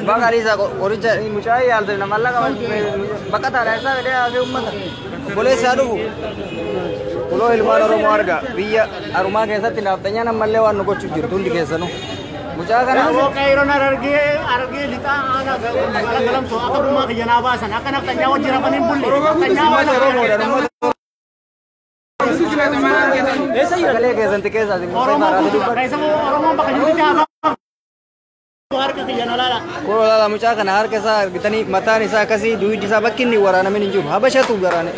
Bakka isaa qoricha mucaa yaalte mallaqa bakka taadha isaa fedhee hafe uummata. Obboleessi haa dhufu. Kuloo ilmaan Oromoo arga biyya arumaa keessatti naaftanyaan ammallee waan nu gochuuf jirtu hundi keessanuu. Mucaa kana Qeeroon argee lixaa aanaa magaalaa galamsoo akka dhumaa kiyyanaa baasan akka naftanyaa wajjin rafan hin bulle. Naftanyaa waan sagalee keessan xiqqeessaa isin Oromoo Oromoon bakka jirutti haa harka kiyyan olaala. Kunoo laala mucaa kana harka isaa argitanii mataan isaa akkasii duwiddi isaa bakki inni waraanamin hin jiru. Habashatu waraane.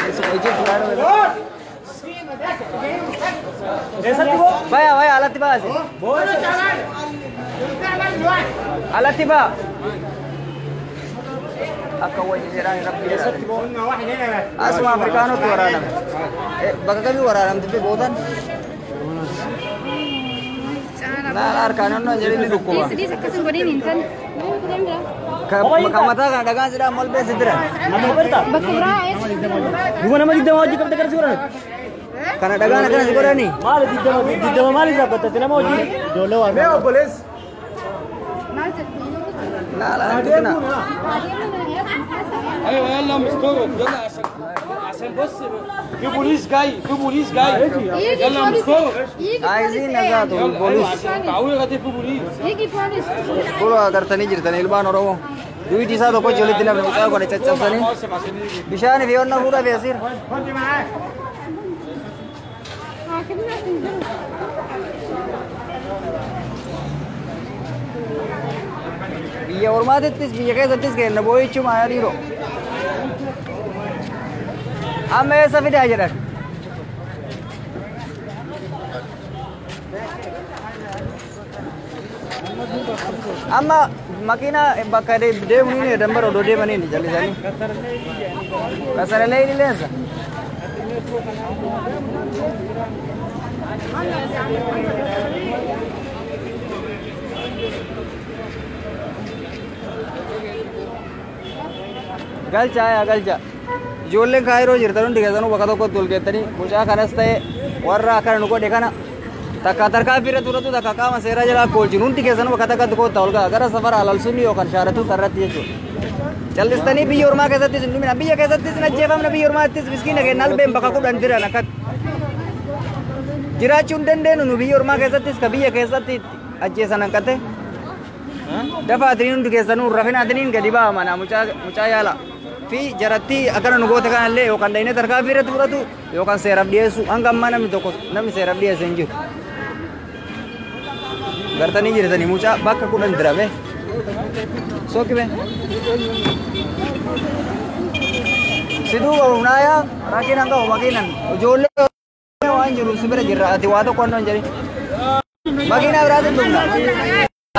Baya baya alatti baase. Alatti baa. Akka wayyi jedhaan rabbi asuma Afrikaanottu waraaname. Bakka kamii waraanamti fi gootan? Laala harkaan onnoo jedhee ni dhukkuba. Dhiis akkas hin godhin hin taane. Ka mataa kana dhagaan sidhaan maal beessa jira? Bakka biraa eessa? Duuba nama digdama hojii qabda gara si godhan. Kana dhagaan akkana si godhani? Maali digdama digdama maali dhaabbatte nama hojii? Ijoollee waan. Mee obboleessi. Maal jettu? Laala argitina. ايوه يلا مستورد يلا عشان بص في بوليس جاي في بوليس جاي يلا مستورد Ayiziin nagaatu يلا ايوه boolis. عشان تعويضه دي في بوليس Hiiki poolis. Kunoo agartanii jirtan ilmaan Oromoo. Duwiddi isaa tokko walitti namni mucaa kana caccabsanii قاسم عشان يجي bishaan fi onna fuudhaa fi asiir. Haakimni hin jiru. Biyya ormaatittis biyya keessattis kenna boo'ichuma hariiroo. Amma eessa fidaa jedhan. Amma makiina bakka deemnu ni dambara odoo deemanii ni jallisanii. Kasaralee ni leensa. Galcha yaa galcha. Ijoolleen kaayiroo jirtan hundi keessanuu bakka tokkotti wal geettanii mucaa kanas ta'e warra akkana nu godhe kana takka tarkaanfii irra turatu takka qaama seeraa jala akka oolchinu hundi keessanuu bakka takkatti koottaa ol ga'a gara safara alalsunni yookaan shaaratuu irratti jechuudha. Callistanii biyya ormaa keessattis hin dhumina biyya keessattis hin ajjeefamna biyya ormaattis miskiina keenya albeen bakka kudhan jiran akkatti. Jiraachuu hin dandeenyu nu biyya ormaa keessattis ka biyya keessatti ajjeesan hanqate. Dafa atiniin hundi keessanuu rafina atiniin gadi ba'a mana mucaa yaala. Fi jaratti akkana nu goote kanallee yookaan dhaynee tarkaanfii irratti fudhatu yookaan seeraaf dhiyeessu hanga ammaa namni tokko namni seeraaf dhiyeesse hin jiru. Gartanii jirtanii mucaa bakka kudhan dirame. Sookime. Si duuba humnaayaa rakkinaan qabu makiinan ijoollee waan jiru si bira jirra ati waa tokko hin jedhin. Makiinaa biraatiin dhumna.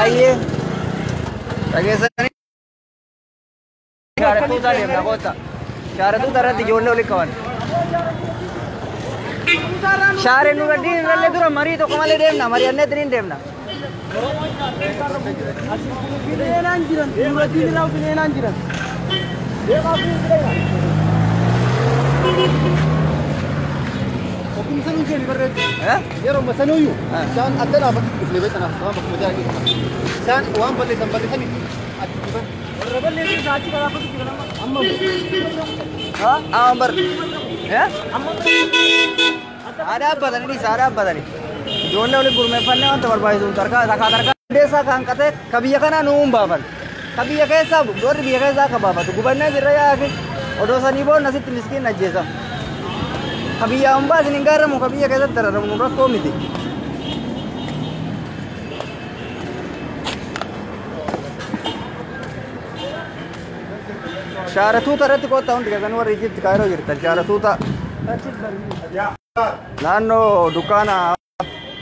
Ayyee. Dhageessanii. Shaaratuuta deemna koota. Shaaratuuta irratti ijoollee walitti qaban. Shaaree nurra irrallee dura marii tokko malee deemna mari'annee ittiin deemna. Bineenaan jiran dubartiin irraa bineenaan jiran. Okumsa nuyi jenni barreetti. Eh? Yeroo masanuyyuu isaan adda dhaabatu dhufne beekanaaf waan bakkuma jala keessa. Isaan waan balleessan balleessanii achi dhufan. Warra balleessu isaa achi galaafatu jira nama. Amma Ha? Amma bar. Eh? Haa dhaabbatanii dhiisa haa dhaabbatanii. Ijoollee waliin gurmeeffannee wanta barbaachisu tarkaa takkaa tarkaa deessaa kan qatee ka biyya kanaa nu hin baafan. Ka biyya keessaa warri biyya keessaa akka baafatu gubannee jirra yaafi odoo sanii boonna asitti miskiin ajjeesa. Ka biyya hin baasin hin gaaramu ka biyya keessatti dararamu nu rakkoo miti. Shaaratuuta irratti kottaa hundi keessanuu warri Ijipti Kaayiroo jirtan shaaratuuta naannoo dukkaana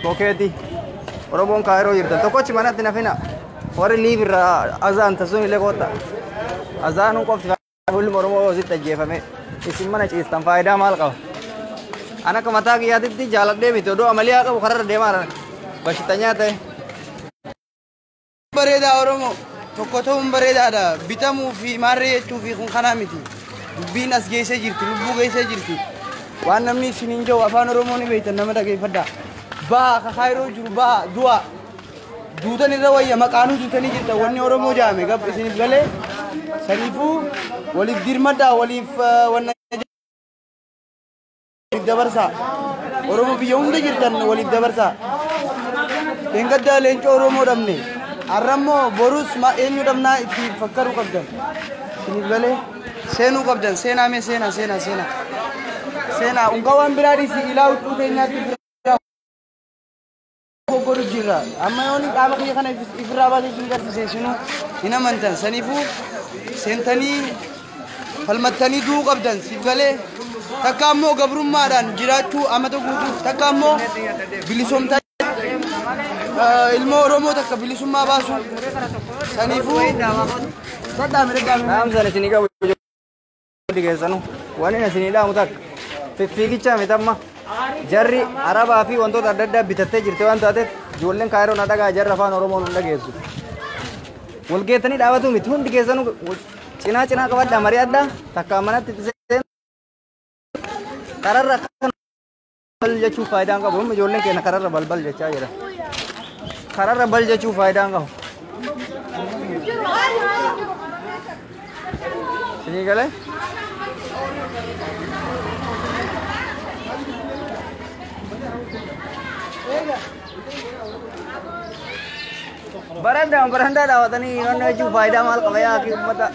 kokeeti Oromoon Kaayiroo jirtan tokkochi manatti nafina warri liif irraa azaan tasuun illee kottaa azaanuun qofti hulmi Oromoo sitti ajjeefame isin mana ciistan faayidaa maal qaba? An akka mataa kiyyaatitti jaaladhee miti odoo amaliyaa qabu kararra deemaa bashitanyaa ta'e. Bareedaa Oromoo tokko ta'uun bareedaadha. Bitamuu fi maarree jechuu fi kun kanaa miti. Dubbiin as geessee jirti, lubbuu geessee jirti. Waan namni isin hin jiru afaan Oromoo ni beektan nama dhageeffadha. Baha ka Kaayiroo jiru baha du'a. Duutan irra wayya maqaanuu duutanii jirtan wanni Oromoo jaame gab isiniif galee saniifuu waliif dirmadhaa waliif wanna waliif dabarsaa. Oromoo biyya hunda jirtan waliif dabarsaa. Dheengaddaa leencoo Oromoo dhabne. Har'ammoo borus eenyu dhabnaa itti fakkaruu qabdan. Isiniif galee seenuu qabdan seenaa mee seenaa seenaa seenaa. Seenaa unka waan biraa dhiisi ilaa huccuu keenyaatti godhu jirra. Amma yooni qaama kiyya kana ifirraa baasee isin garsiise isinuu hin amantan. Saniifuu seentanii falmattanii du'uu qabdan siif galee takka ammoo gabrummaadhaan jiraachuu amata guutuuf takka ammoo bilisoomtaa ilmoo Oromoo takka bilisummaa baasu. Saniifuu sadhaame dhadhaame. Dhaamsan isinii qabu hundi keessanuu waan inni isinii dhaamu takka fiffiigichaa miti amma jarri arabaa fi wantoota adda addaa bitattee jirte waan taateef ijoolleen Kaayiroo na dhagaa jarri afaan Oromoo nu dhageessu. Walgeettanii dhaabatu miti hundi keessanuu cinaa cinaa qabadhaa mari'adhaa takka manatti itti seenu kararra akka bal jechuu faayidaa hin qabu. Amma ijoolleen keenya kararra balbal jechaa jira. Kararra bal jechuu faayidaa hin qabu. Isinii galee? Barandaa barandaa dhaawatanii wanna jechuun faayidaa maal qaba yaa akhi uummata.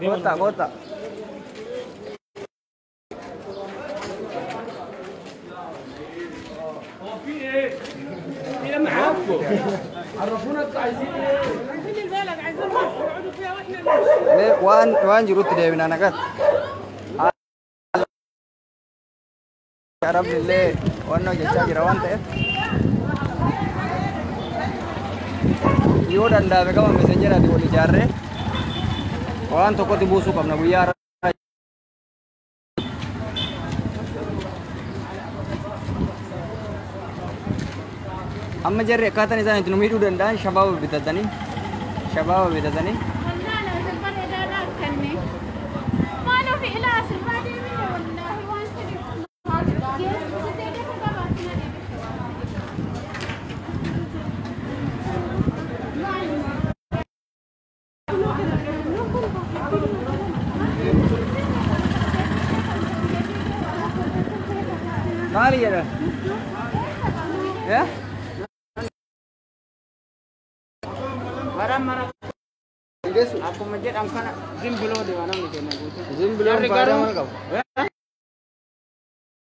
Kota kota. ايه معاكم عرفونا انتوا عايزين ايه. عايزين البلد، عايزين مصر يقعدوا فيها واحنا نمشي. Mee waan jirutti deebina naqat. Arabni illee waan hojjechaa jira waan ta'eef. Yoo danda'ame gama messenjeraati wal ijaarree waan tokkotti buusuu qabna guyyaa har'aa. Amma jarri akkaataan isaan itti nu miidhuu danda'an shabaaba bitatanii shabaaba bitatanii والله لو البلد ده لا كني ما له في إلا سربادي منه والله وانت maali jedha? Eh? Akkuma jedhamu kana zimbiloo deema namni keenya guutuu. Zimbiloon Jarri faayidaa garuu maal qabu?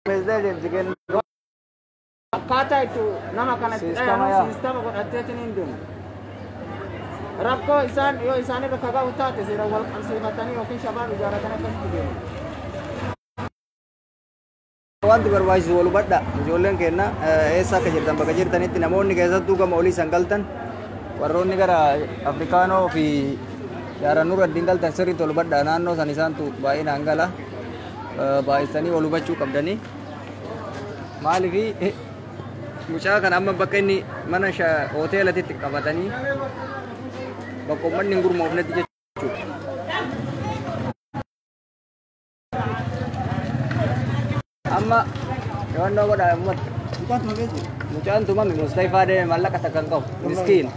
Pirezidaantii kennu akkaataa itti nama kanatti Siistama dhayanu yaa. siistama godhatteetiin hin deemu. Rakkoo isaan yoo isaan irra kaga'u taate seera wal qabsiifatanii yookiin shabaab ijaarratanii akkasitti deemu. Wanti barbaachisu wal hubadha. Ijoolleen keenya eessa akka jirtan bakka jirtanitti namoonni keessattuu gama olii san galtan warroonni gara Afrikaanoo fi Jaarannuur addiin galtan sirriitti wal hubadha. Naannoo san isaantu baay'inaan gala. Baay'isanii wal hubachuu qabdanii. Maaliifi mucaa kana amma bakka inni mana hoteelatitti qabatanii bakka uummanni hin gurmoofnetti jechuudha. Amma yoonnoo godha uummata. Mucaan tumame Mustaifaa deeme maallaqa takka hin qabu. Miskiin.